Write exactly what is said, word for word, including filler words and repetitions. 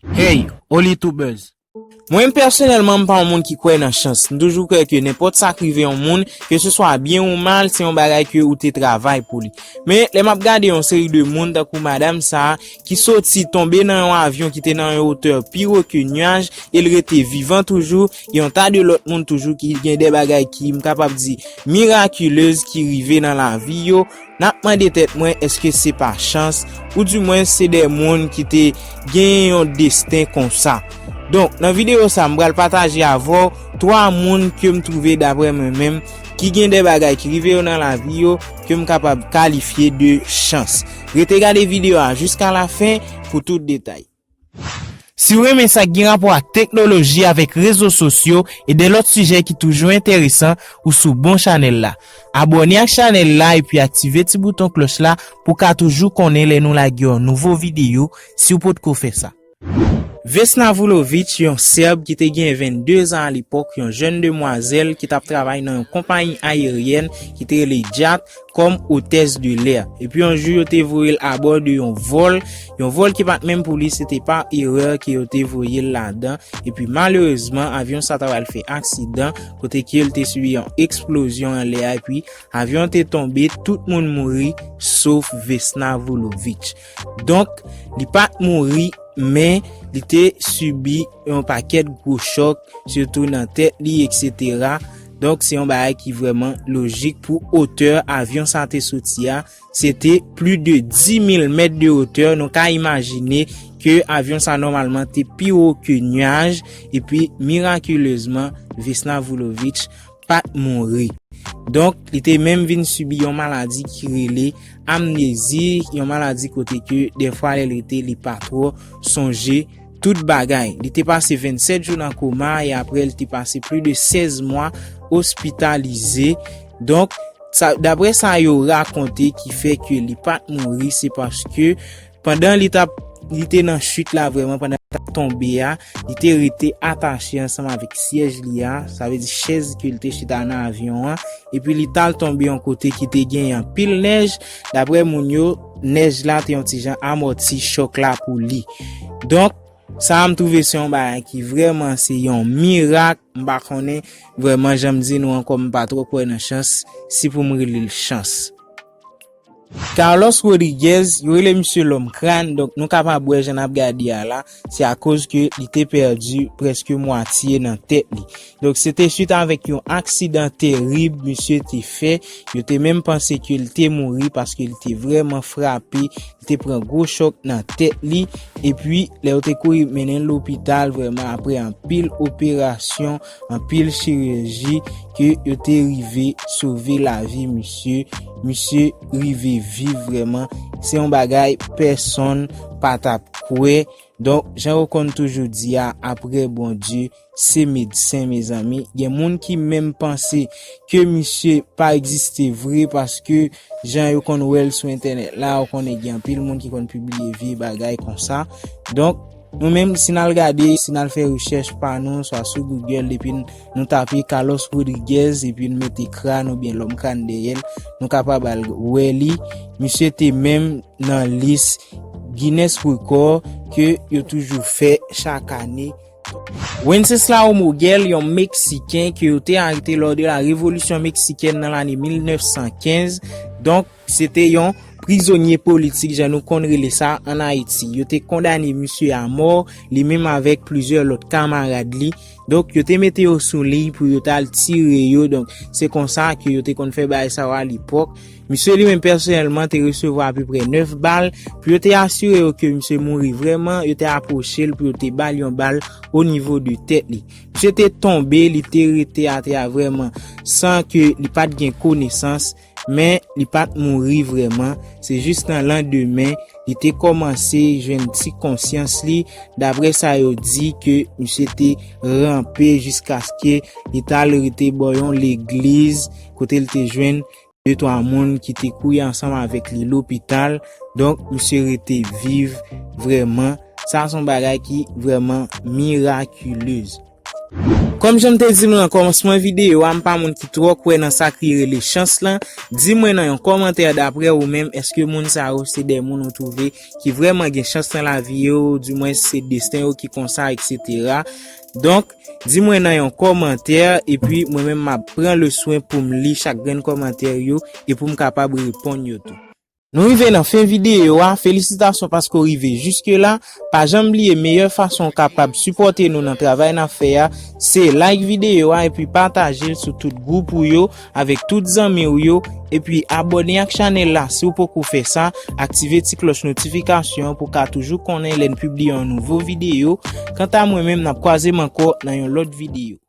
Hey, Oli Tubers! Mwen pèsonèlman, m pa yon moun ki kwè nan chans. M toujou kwè ke nenpòt sa k rive yon moun, ke se swa byen ou mal, se yon bagay ke ou te travay pou li. Men, lè m ap gade yon seri de moun, tankou madanm sa a, ki soti tonbe nan yon avyon ki te nan yon wotè pi wo ke nyaj, e l rete vivan toujou, gen yon ta de lòt moun toujou ki gen de bagay ki, m kapab di, mirakilez ki rive nan lavi yo, n ap mande tèt mwen èske se pa chans, oudimwen se de moun ki te gen yon desten konsa. Donk, nan videyo sa, m pral pataje avè w twa moun ke m twouve, daprè mwen menm, ki gen de bagay ki rive yo nan lavi yo ke m kapab kalifye de chans. Rete gade videyo a jiska lafen pou tout detay. Si w renmen sa k gen rapò ak teknoloji, avèk rezo sosyo e de lòt sijè ki toujou enteresan, ou sou bon chanèl la. Abòne ak chanèl la epi aktive ti bouton klòch la pou w ka toujou konnen lè nou lage yon nouvo videyo, si w potko fè sa. Vesna Vulovic, yon Sèb ki te gen vennde zan alepòk, yon jèn demwazèl ki t ap travay nan yon konpayi ayeryèn ki te rele JAT, kòm otès de lè. Epi yon jou, yo te voye l abò de yon vòl, yon vòl ki pa t menm pou li, se te pa erè ke yo te voye l ladan. Epi malerezman, avyon sa ta pral fè aksidan, kote ke l te sibi yon eksplozyon anlè a, epi avyon te tonbe, tout moun mouri, sof Vesna Vulovic. Donk, li pa t mouri, men li te sibi yon pakèt gwo chòk, sitou nan tèt li, etsetera. Donk, se yon bagay ki vrèman lojik pou otè avyon sa te soti a. Se te plis de dis mil mèt de otè. Nou ka imajine ke avyon sa nòmalman te pi wo ke nyaj. Epi, mirakilezman, Vesna Vulovic pa t mouri. Donk, li te menm vin sibi yon maladi ki rele amnezi, yon maladi kote ke dèfwa lè l rete, li pa twò sonje tout bagay. Li te pase vennsèt jou nan koma e apre li te pase plis de sèz mwa ospitalize. Donk, sa, daprè sa yo rakonte ki fè ke li pa t mouri, se paske pandan li t ap, li te nan chit la vrèman, pandan li t ap tonbe a, li te rete atache ansanm avèk syèj li a, sa vle di chèz ke li te chita nan avyon an, epi li t al tonbe yon kote ki te gen anpil nèj. Daprè moun yo, nèj la te yon ti jan amòti chòk la pou li. Donk, sa a m twouve se yon bagay ki vrèman se yon mirak. M pa konnen vrèman, jan m di nou ankò, m pa twò kwè nan chans, si pou m rele l chans. Carlos Rodriguez, yo rele misye lòm kràn, donk nou kapab wè jan n ap gade a la, se akoz ke li te pèdi prèske mwatye nan tèt li. Donk se te swit avèk yon aksidan terib misye te fè, yo te menm panse ke li te mouri paske li te vrèman frape, li te pran gwo chòk nan tèt li, epi lè yo te kouri mennen l lopital, vrèman apre anpil operasyon, anpil chiriji, ke yo te rive sove lavi misye. Misye rive viv vrèman. Se yon bagay pèsonn pa t ap kwè. Donk, jan yo konn toujou di a, apre Bondye, se medsen, mezanmi. Gen moun ki menm panse ke misye pa egziste vre, paske jan yo konn wè l sou entènèt la, ou konnen gen anpil moun ki konn pibliye vye bagay konsa. Donk, nou menm, si n al gade, si n al fè rechèch pa nou, swa sou Google, depi n, nou tape Carlos Rodriguez, epi n mete kràn oubyen lòm kràn dèyè l, nou kapab al wè li. Misye te menm nan lis Guinness Record ke yo toujou fè chak ane. Wenceslao Moguel, yon Meksiken ke yo te arete lò de la Revolisyon Meksikèn nan lane mil nèf san kenz. Donk, se te yon prizonye politik, jan nou konn rele sa ann Ayiti. Yo te kondane misye a mò, li menm avèk plizyè lòt kamarad li. Donk, yo te mete yo sou liy pou yo t al tire yo. Donk, se konsa ke yo te konn fè bagay sa yo alepòk. Misye li menm pèsonèlman te resevwa apeprè nèf bal. Pou yo te asire yo ke misye mouri vrèman, yo te apwoche l pou yo te ba l yon bal o nivo de tèt li. Misye te tonbe, li te rete atè a vrèman san ke li pa t gen konesans, men li pa t mouri vrèman. Se jis nan landemen, li te kòmanse jwenn ti konsyans li. Daprè sa yo di ke misye te ranpe jiskaske li t al rete bò yon legliz kote l te jwenn de twa moun ki te kouri ansanm avèk li lopital. Donk, misye rete viv vrèman. Sa se yon bagay ki vrèman mirakilez. Kòm jan m te di nou nan kòmansman videyo a, m pa moun ki twò kwè nan sa ki rele chans lan. Di mwen nan yon kòmantè, daprè ou menm, èske moun sa yo se de moun ou twouve ki vrèman gen chans nan lavi yo, di mwen se desten yo ki konsa, etsetera. Donk, di mwen nan yon kòmantè, epi mwen menm m ap pran le swen pou m li chak grenn kòmantè yo e pou m kapab reponn yo tou. Nou rive nan fen videyo a, felisitasyon paske w rive jiske la. Pa janm bliye meyè fason w kapab sipòte nou nan travay n ap fè a, se like videyo a epi pataje l sou tout gwoup ou yo, avèk tout zanmi w yo, epi abòne ak chanèl la si w poko fè sa, aktive ti klòch notifikasyon an pou w ka toujou konnen lè n pibliye yon nouvo videyo. Kanta mwen menm, n ap kwaze m ankò nan yon lòt videyo.